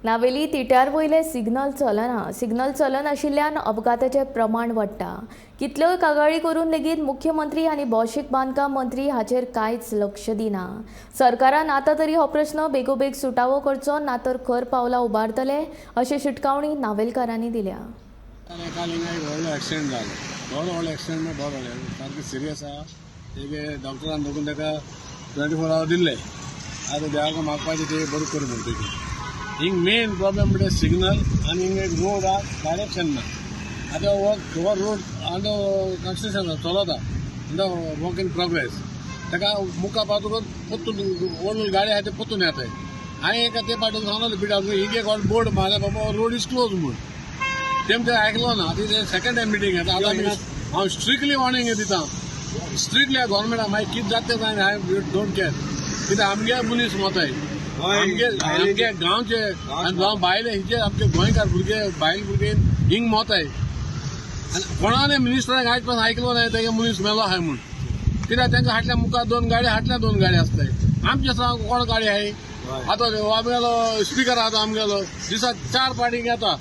नावेली तिट्यार वयले सिग्नल चलना. सिग्नल चलनाशिल्ल्यान अपघाताचें प्रमाण वाडटा. कितल्योय कागाळी करून लेगीत मुख्यमंत्री आनी भौशीक बांदकाम मंत्री हाचेर कांयच लक्ष दिना. सरकारान आतां तरी हो प्रश्न बेगोबेग सुटावो करचो, ना तर खर पावलां उबारतले अशी शिटकावणी नावेलकारांनी दिल्या. काल हिंगा एक व्हडलो एक्सिडेंट जालो. बरो व्हडलो एक्सिडेंट म्हळ्यार बरो व्हडलो, सारकें सिरियस आहा. एक डॉक्टरान दोगून ताका 24 our दिल्ले. आतां देवाक मागपाचें, ते बरें करूं म्हणटकीर. हिंग मेन प्रॉब्लेम म्हणजे सिग्नल आनी हिंग एक रोड आहा, डायरेक्शन ना. आतां हो रोड अंडर कन्स्ट्रक्शन चलता, अंडर वर्क इन प्रोग्रेस. ताका मुखार पावतकच परतून व्हडली गाडी आहा, ते परतून येताय. हांवें एका ते पाटून सांगलें पिठाक, हिंग एक बोर्ड मारले बाबा, रोड is close म्हूण. तेम ते आयकलो ना. आतां ते सेकंड टायम मिटींग येता. आतां हांव स्ट्रिक्टली वॉर्निंग दिता, स्ट्रिक्टली गव्हर्मेंटाक. मागीर कितें जाता तें जायना, I don't care. कित्याक आमगे मनीस मोताय, आमगे आमगे गांवचे आनी जावं भायले, हिचे आमचे गोंयकार भुरगे, बायल भुरगे हिंग मोताय. आनी कोणाने मिनिस्टराक आयज पासून आयकलो ना तेगे मनीस मेलो आहाय म्हूण. कित्याक तांकां हाडल्या मुखार दोन गाडी, हाडल्या दोन गाडी आसताय. आमचे सांग कोण गाडी आहाय? आतां आमगेलो स्पिकर आतां आमगेलो दिसाक चार पाटी येता,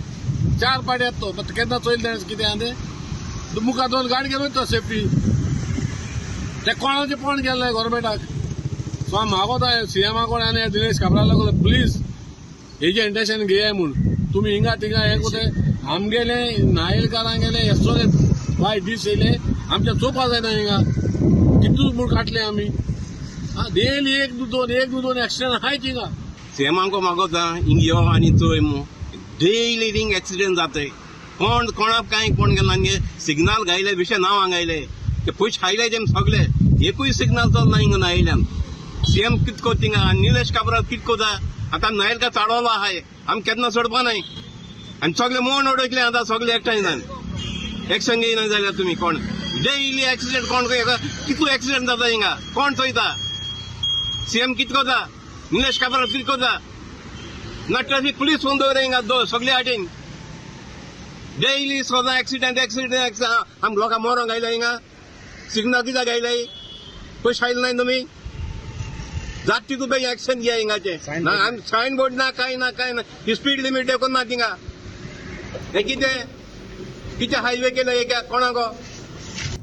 चार पाटी येता तो. केन्ना चोयलें तेणें कितें आहा तें? मुखार दोन गाडी घेवन वयता सेफ्टी. ते कोणाचें पण गेल्लें गव्हर्मेंटाक. सो हांव मागोता सीएमा कडेन आनी दिनेश काब्राला कडेन, प्लीज हेजें इंटेन्शन घेयाय म्हूण. तुमी हिंगा थिंगा हें कोते आमगेले नायलकारांगेले येसोले वायट दीस येयले. आमच्या चोवपा जायना हिंगा कितू म्हूण काडले आमी. डेली एक दोन, एक दोन एक्सिडंट आहाय हिंगा. सीएमांको मागोता, हिंग यो आनी चोय मू. डेली हिंग एक्सिडेंट जातय. कोण कोणाक कांय कोण गेला. सिग्नल घायले, विशय नांव हांगायले, ते पयशे खायले तेम सगळे. एकूय सिग्नल चलना हिंगा नायल्यान. सीएम कित कोत थिंगा? आनी निलेश काब्राल कित कोता? आतां नायलका चाडवलो आहाय, आमी केन्ना सोडपा नाय. आनी सगळे मोड उडयतले आतां सगळे एकठांय जावन. एक्शन घेयना जाल्यार तुमी कोण? Daily accident. कोण कितलो एक्सिडेंट जाता हिंगा, कोण चोयता? सीएम कित कोता? निलेश काब्राल कित कोता? ना ट्रॅफिक पुलीस फोन दवर हिंगा दो सगळे हाटीन. डेली सदां एक्सिडेंट, एक्सिडेंट, एक्सिडेंट. आम लोकां मरोंक आयल्या हिंगा. सिग्नल कित्याक आयले? पयशे आयले नाय तुमी? जात तितू बेगीन एक्शन घेया हिंगाचे. ना आमी सायन बोर्ड ना, कांय ना, कांय ना. स्पीड लिमीट देखून ना थिंगा. हे कितें कितें हायवे केलं हे कोणाक?